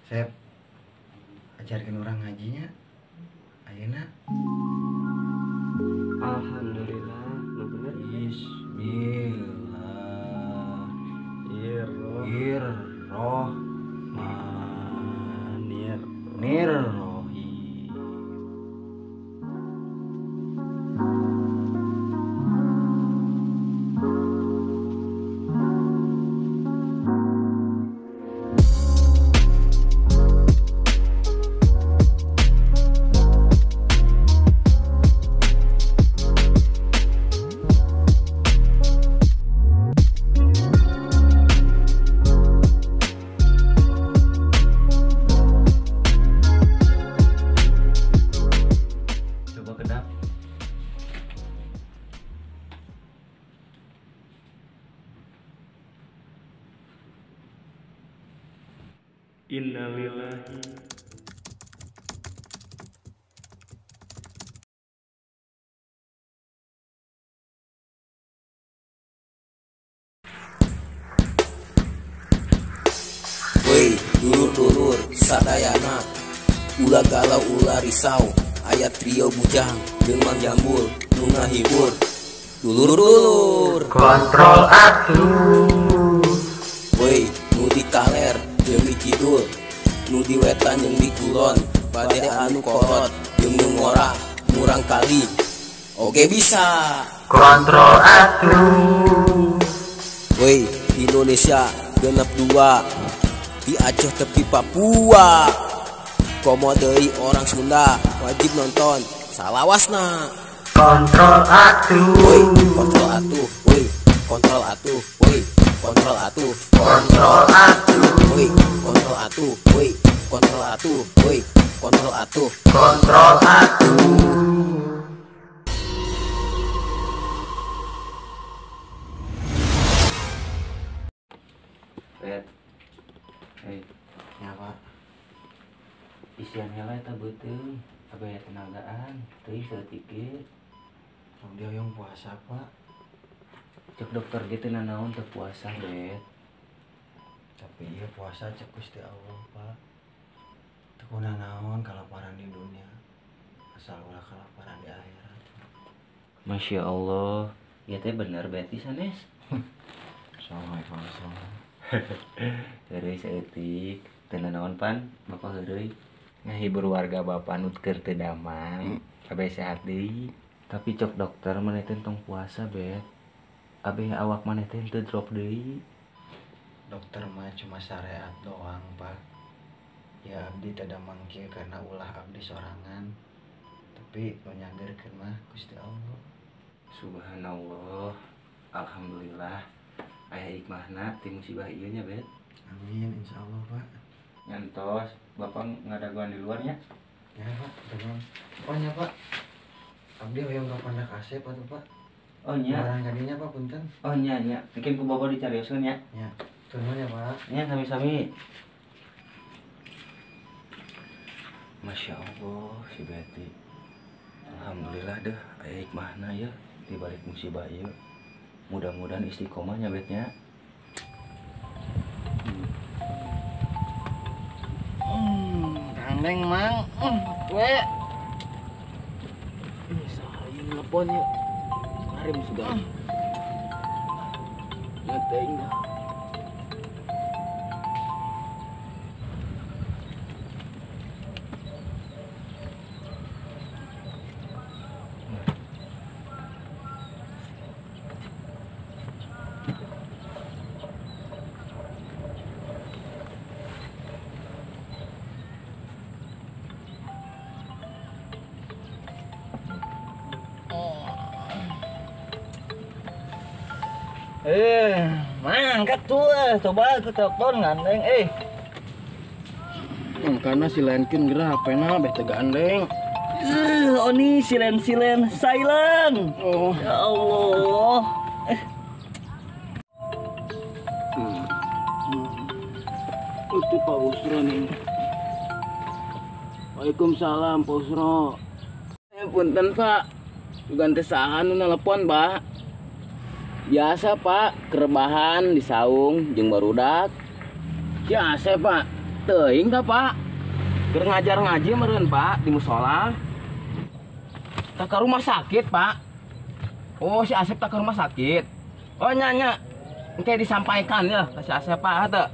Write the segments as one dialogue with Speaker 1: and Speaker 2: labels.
Speaker 1: Sep, ajarkeun urang ngajinya. Ayeuna.
Speaker 2: Alhamdulillah, nu bener.
Speaker 1: Bismillah. Irrohmanirrohim. Coba kedap.
Speaker 2: Innalillahi.
Speaker 3: Woi, dulur-dulur sadayana, ulah galau ulah risau, aya trio bujang jeung Mang Jambul nu ngahibur. Dulur-dulur
Speaker 4: Kontrol atuh.
Speaker 3: Woi, nu di kaler jeung di kidul, nu di wetan jeung di kulon, bade anu kolot jeung nu ngora murang kali. Oke bisa.
Speaker 4: Kontrol atuh.
Speaker 3: Woi, Indonesia genep 2, di Aceh tepi Papua. Komo deui orang Sunda wajib nonton salawasna.
Speaker 4: Kontrol atuh.
Speaker 3: Woi, kontrol atuh. Woi, kontrol atuh. Woi, kontrol atuh.
Speaker 4: Kontrol atuh.
Speaker 3: Woi, kontrol atuh. Woi, kontrol atuh. Woi, kontrol atuh.
Speaker 4: Kontrol atuh.
Speaker 2: Bet. Hei,
Speaker 1: Ya, Pak.
Speaker 2: Isian heula eta beuteung, abeh tenagaan, teuing saeutik ge.
Speaker 1: Tong dia hoyong puasa, Pak.
Speaker 2: Cek dokter ge teu nanaon teu puasa, Bet.
Speaker 1: Tapi ieu puasa cek Gusti Allah, Pak. Teu kunanaon kalaparan di dunia, asal ulah kalaparan di akhirat.
Speaker 2: Masya Allah, ieu teh bener Bet sanes.
Speaker 1: Assalamualaikum.
Speaker 2: Heureuy saeutik, teu nanaon pan, Bapak heureuy. Ngahibur warga Bapak nu keur teu damang, kabeh sehat deui. Tapi cok dokter maneh teh tong puasa, Bet. Abeh awak maneh teh teu drop deui.
Speaker 1: Dokter mah cuma syariat doang, Pak. Ya abdi teu damang kieu karena ulah abdi sorangan. Tapi nu nyageurkeun mah Gusti Allah.
Speaker 2: Subhanallah. Alhamdulillah. Aya hikmahna ti musibah ieu nya, Bet.
Speaker 1: Amin insyaallah, Pak.
Speaker 2: Nyantos, Bapak ngadaguan di luarnya.
Speaker 1: Ya, Pak, tenang. Oh nya, Pak. Abdi hoyong ka Pandak Asep atuh, Pak.
Speaker 2: Oh nya.
Speaker 1: Barang kadinya, Pak, punten.
Speaker 2: Oh nya nya. Mungkin ku Bapak dicarioskeun nya.
Speaker 1: Nya. Nuhun ya, Pak.
Speaker 2: Nya sami-sami. Masya Allah si Betty. Alhamdulillah deh aya hikmahna ya di balik musibah ieu. Mudah-mudahan istiqomahnya Betnya.
Speaker 5: Gandeng Mang. We. Saya nelpon yuk. Karim sudah. Ngeteng dah.
Speaker 6: Mangkat tuh, coba aku telepon gandeng,
Speaker 5: Karena si Lenkin gerah HP-na beh teu gandeng.
Speaker 6: Oni silen silen silent.
Speaker 5: Oh.
Speaker 6: Ya Allah.
Speaker 5: Itu Pak Usro nih. Waalaikumsalam Pak Usro. Punten Pak, ganti saha nu nelpon Pak. Biasa Pak, kerebahan di saung jeung barudak. Biasa Pak. Teuing tah, Pak. Keur ngajar ngaji meureun, Pak, di musola. Tah ka rumah sakit, Pak. Oh, si Asep tah ke rumah sakit. Oh, nya nya. Engke disampaikan ya ke si Asep, Pak, teu.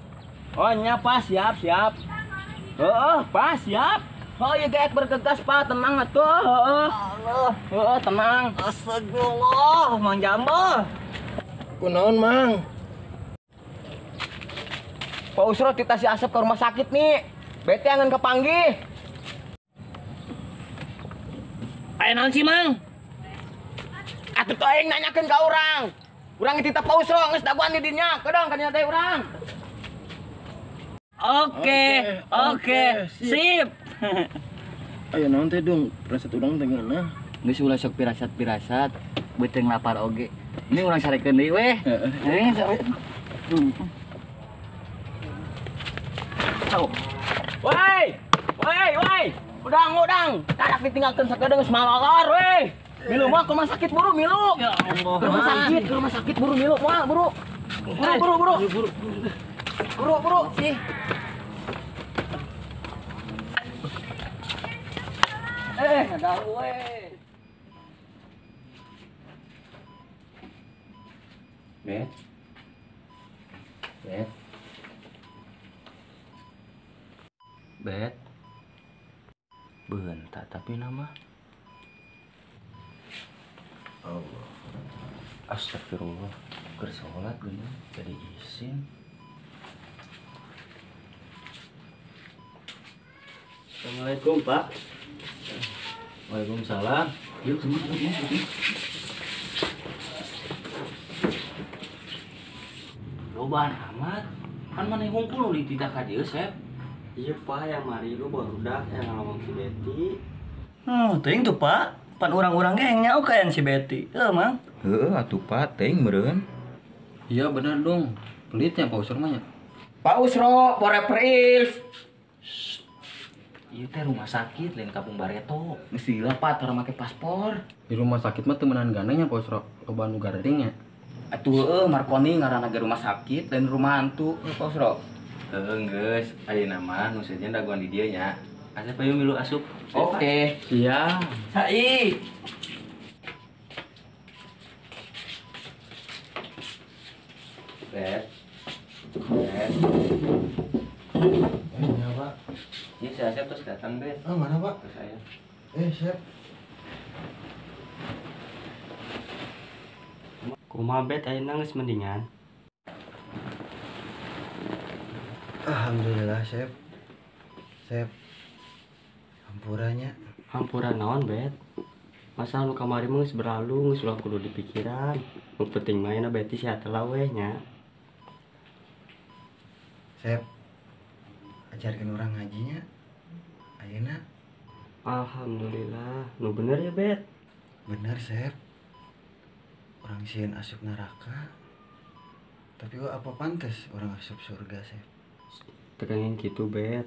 Speaker 5: Oh, nya, Pak, siap, siap. Heeh, Pak, siap. Oh, iya geek bergegas, Pak, tenang atuh, heeh.
Speaker 6: Allah.
Speaker 5: Heeh, tenang.
Speaker 6: Astagfirullah, Mang Jambal.
Speaker 5: Kunaon, Mang? Pak Usro titah si Asep ke rumah sakit nih. Bete angan kepanggih. Aya naon sih, Mang? Atuh teh aing nanyakeun ka urang. Urang titah Pak Usro geus dagoan di dinya. Kedong ka dinya teh urang.
Speaker 6: Oke, oke, sip.
Speaker 5: Aya naon teh dong, pirasat urang teh ngeunah.
Speaker 6: Geus ulah sok pirasat-pirasat, beuteung lapar oge. Ini urang sarekeun deui weh.
Speaker 5: Heeh. Woi, woi, woi. Udang, udang. Kadak ditinggalkeun sakedeung geus malolor weh. Milu mah ke rumah sakit buru milu.
Speaker 6: Ya Allah.
Speaker 5: Ke rumah sakit, ke rumah sakit buru milu moal buru. Buru, buru, buru. Buru, buru, buru.
Speaker 6: Sih. Ngaganggu we.
Speaker 2: Bet. Bet. Bet. Bentar tapi nama.
Speaker 1: Allah.
Speaker 2: Astagfirullah. Keur salat geuning jadi isin.
Speaker 6: Assalamualaikum, Pak.
Speaker 2: Waalaikumsalam. Yuk semua. Loban amat. Kan maneh hungkul nu dititah ka dieu, Sep.
Speaker 7: Iya, Pak, yang mari lu barudak yang ngomong si Betty.
Speaker 6: Teuing tuh, Pak. Pan urang-urang ge yang nyau kayan si Betty. Heuh, Mang.
Speaker 2: Heuh atuh, Pak, teuing meureun.
Speaker 8: Iya bener dong. Pelitnya Pak Usro mah nya.
Speaker 5: Pak Usro, poreprif.
Speaker 2: Ieu teh rumah sakit lain kampung bareto.
Speaker 5: Geus gila, Pak, tara make paspor.
Speaker 8: Di rumah sakit mah temenan gandeng nya Pak Usro. Loba nu garing nya.
Speaker 5: Atuh heueuh Marconi ngaranna ge rumah sakit lain rumah hantu, Pak Usro.
Speaker 2: Heueuh geus, ayeuna mah nu sejen dagoan di dieu nya. Asep ayo milu asup.
Speaker 5: Oke.
Speaker 8: Siap.
Speaker 6: Sai.
Speaker 2: Bet. Bet.
Speaker 1: Ya, Pak.
Speaker 2: Iya, si Asep terus datang, Bet.
Speaker 1: Ah, mana, Pak?
Speaker 2: Ke saya.
Speaker 1: Siap.
Speaker 7: Kumaha Bet ayeuna geus mendingan?
Speaker 1: Alhamdulillah, Sep. Sep. Hampuranya.
Speaker 7: Hampura naon, Bet? Masa nu kamari mah geus berlalu, geus ulah kudu dipikiran. Nu penting mah ayeuna Betty sehat lah weh nya.
Speaker 1: Sep. Ajarkeun urang ngajinya. Ayeuna.
Speaker 7: Alhamdulillah. Nu bener ya, Bet?
Speaker 1: Bener, Sep. Urang sieun asup neraka. Tapi kok apa pantes urang asup surga, Sep?
Speaker 7: Tekangin kitu, Bet.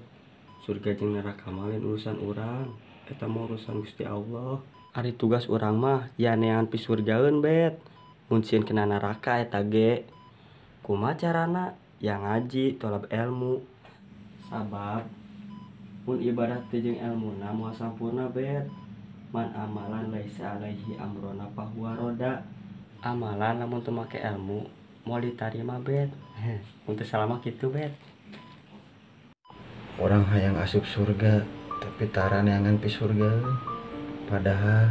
Speaker 7: Surga jeung neraka mah lain urusan urang. Eta mah urusan Gusti Allah. Ari tugas urang mah ya neangan pisurgaeun, Bet. Mun sieun kena neraka eta ge. Kumaha carana? Ya ngaji, tolab ilmu. Sabab mun ibadah teh jeung elmuna moal sampurna, Bet. Man amalan laisa alaihi amrona fahuwa roda. Amalan lamun teu make ilmu moal ditarima, Bet. Mun teu salah mah kitu, Bet.
Speaker 1: Orang hayang asup surga tapi tara neangan pi surga. Padahal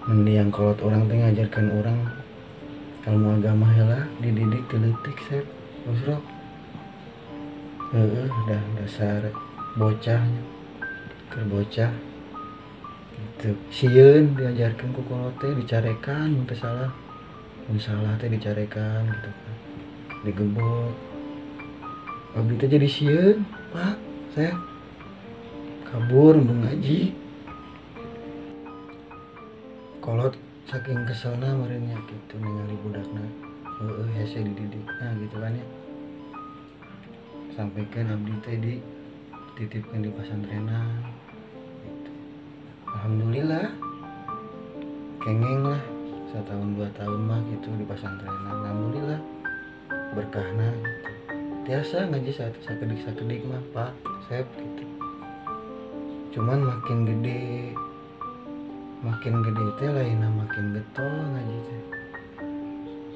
Speaker 1: mendiang kolot orang teh ngajarkan orang ilmu agama heula dididik ti leutik, Sep. Usro. Heeh, dah dasar bocahnya. Keur bocah gitu. Sieun diajarkeun ku kolot teh dicarekan mun teu salah. Mun salah teh dicarekan gitu kan. Digebok. Abdi teh jadi sieun, Pak. Saya kabur embung ngaji. Kolot saking keselna meureun nya kitu ningali budakna heueuh hese dididikna gitu kan ya. Sampaikan abdi teh dititipkeun di pasantrenan gitu. Alhamdulillah kengeng lah setahun 2 tahun mah gitu di pasantrenan. Alhamdulillah berkahna gitu. Tiasa ngaji sakedik-sakedik mah Pak Sep gitu. Cuman makin gede teh lainna makin getol ngaji teh.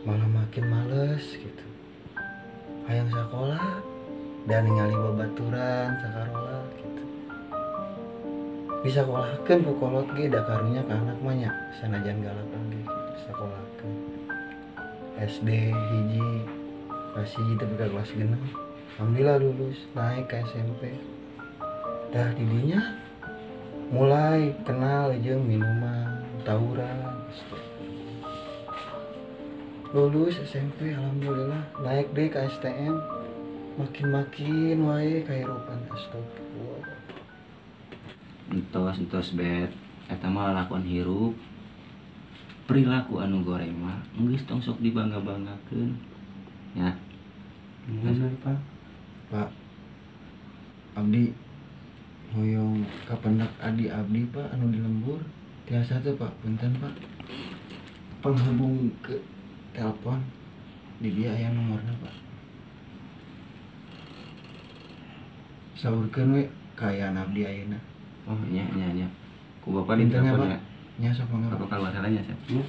Speaker 1: Malah makin males gitu. Hayang sakola dan ningali babaturan sakarola gitu. Disakolahkeun ku kolot ge da karunya ka anak mah nya sanajan galak oge gitu disakolahkeun. SD hiji kelas 1 tapi ka kelas 6. Alhamdulillah lulus, naik ke SMP. Dah didinya mulai kenal jeung minuman, tawuran. Lulus SMP alhamdulillah, naik deh ke STM. Makin-makin wae kahirupan astagfirullah.
Speaker 2: Entos bet eta mah lalakuan hirup. Perilaku anu goreng mah geus tong sok dibangga-banggakeun. Ya.
Speaker 1: Bener, Pak. Pak abdi hoyong kapendak adi abdi Pak anu di lembur. Tiasa teu Pak, punten Pak. Penghubung ke telepon di dia aya nomorna Pak. Saurkeun we kaayaan abdi ayeuna.
Speaker 2: Oh nya nya nya. Ku bapak ditelepon ya.
Speaker 1: Nya sok mangga.
Speaker 2: Bapak keluar heula nya, Sep.
Speaker 1: Nya.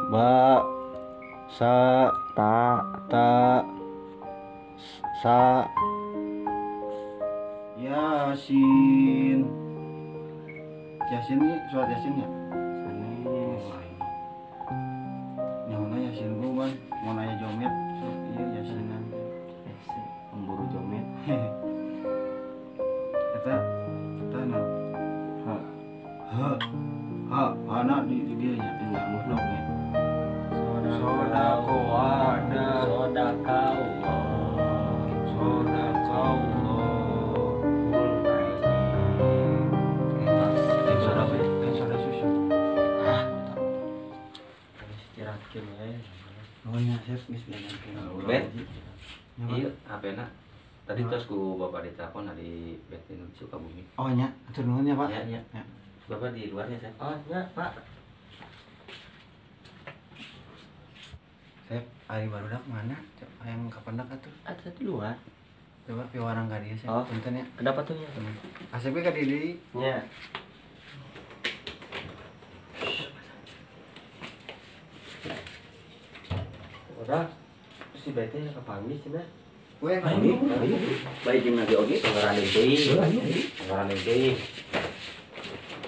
Speaker 1: Ba sa ta ta sa Yasin. Yasin ini surat Yasin ya? Sanes. Nyauna Yasin gua ban, mau nanya jomet. Iya Yasinan.
Speaker 7: Pemburu jomet.
Speaker 1: Eta eta na. Ha ha ha hana di dia nya enggak muhluk nya. Sodako ada,
Speaker 7: sodako Allah,
Speaker 1: sodako Allah. Soda susu.
Speaker 7: Ah, istirahatkeun we.
Speaker 1: Oh nya sep geus bener.
Speaker 2: Bet. Iya, HP-na. Tadi tos ku bapak ditelepon dari Betin Sukabumi.
Speaker 1: Oh nya, atur nuhun nya, Pak.
Speaker 2: Nya, nya. Bapak di luarnya, Sep.
Speaker 7: Oh nya, Pak.
Speaker 1: Sep, ari barudak mana? Hayang kapendak atuh?
Speaker 7: Atuh di luar.
Speaker 1: Coba piwarang ka dieu, Sep.
Speaker 7: Oh.
Speaker 1: Punten ya.
Speaker 7: Kenapa tuh nya?
Speaker 1: Asep ka dieu deui.
Speaker 7: Nya. Udah, si Bete yang kepanggil cenah.
Speaker 1: We,
Speaker 2: ayo. Baik jeung lagi oge pangeran deui. Pangeran deui.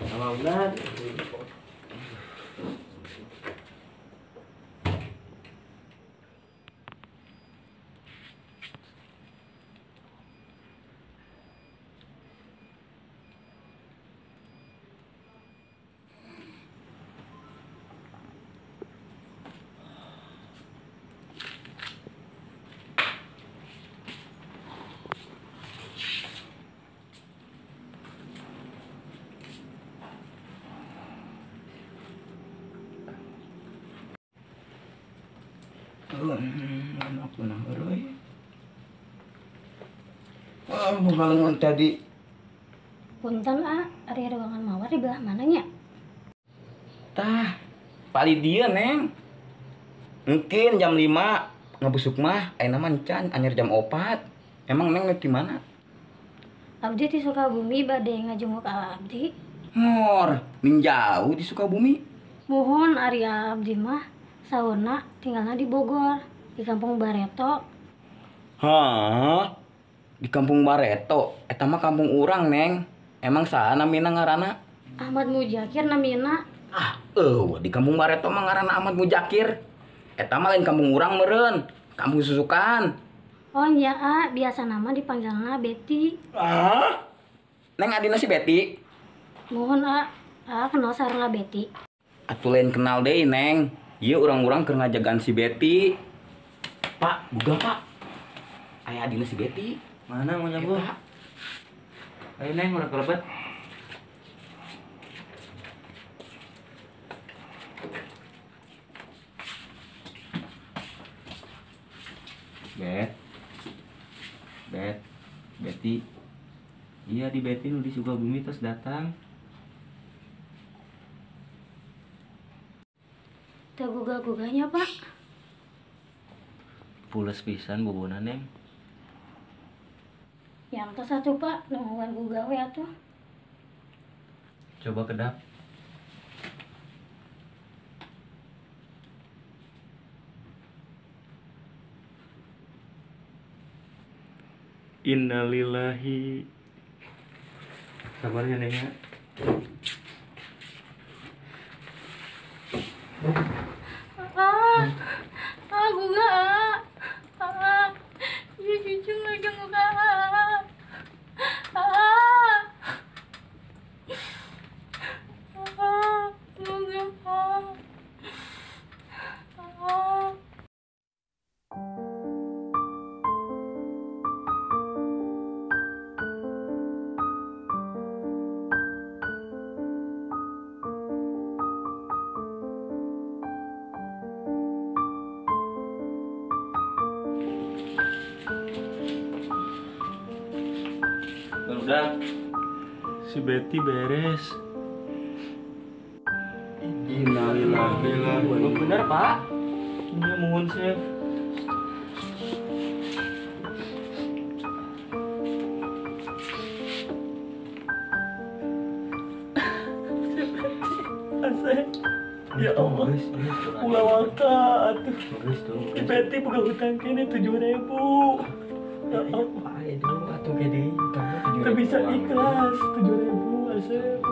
Speaker 7: Sama udah.
Speaker 5: Aku nah euy. Wah, bukan tadi.
Speaker 9: Punten ah, ari ruangan mawar di belah mana nya?
Speaker 5: Tah, pali dia neng. Mungkin jam 5 ngabusuk mah, ayeuna mah encan anyar jam 4. Emang neng di mana?
Speaker 9: Abdi di Sukabumi bade ngajenguk ala abdi.
Speaker 5: Ngor, ning jauh di Sukabumi.
Speaker 9: Muhun ari abdi mah saurna tinggalna di Bogor, di Kampung Bareto.
Speaker 5: Hah? Di Kampung Bareto? Eta mah kampung urang, Neng. Emang saha namina ngaranna?
Speaker 9: Ahmad Mujakir namina.
Speaker 5: Ah, di Kampung Bareto mah ngaranna Ahmad Mujakir. Eta mah lain kampung urang meureun, kampung susukan.
Speaker 9: Oh nya, ah, biasa nama dipanggilna Betty.
Speaker 5: Ah? Neng adina si Betty?
Speaker 9: Mohon ah, ah kenal sareng Betty.
Speaker 5: Atuh lain kenal deui, Neng. Ieu urang-urang keur ngajagaan si Betty. Pak, buka Pak. Aya adina si Betty.
Speaker 2: Mana mau nyambung? Ayo Neng, udah kelebet. Bet. Bet. Betty. Iya di Betty nu di Sukabumi terus datang.
Speaker 9: Teu gugah-gugahnya, Pak.
Speaker 2: Pules pisan bobona, Neng.
Speaker 9: Yang tos atuh, Pak, nungguan gugah we atuh.
Speaker 2: Coba kedap. Innalillahi. Sabarnya, Neng ya.
Speaker 9: Ah, ah, gugah. Ah, ya cucu ngajeng gugah. Ah, ah, gugah. Ah.
Speaker 2: Udah, si Betty beres. Innalillahi.
Speaker 7: Bener, Pak.
Speaker 2: Ini mohon chef.
Speaker 10: Asep. Ya Allah. Ulah waka atuh. Si Betty boga hutang kene 7.000. Ya Allah.
Speaker 7: Aduh, atuh gede.
Speaker 10: Teu bisa ikhlas 7.000 Asep.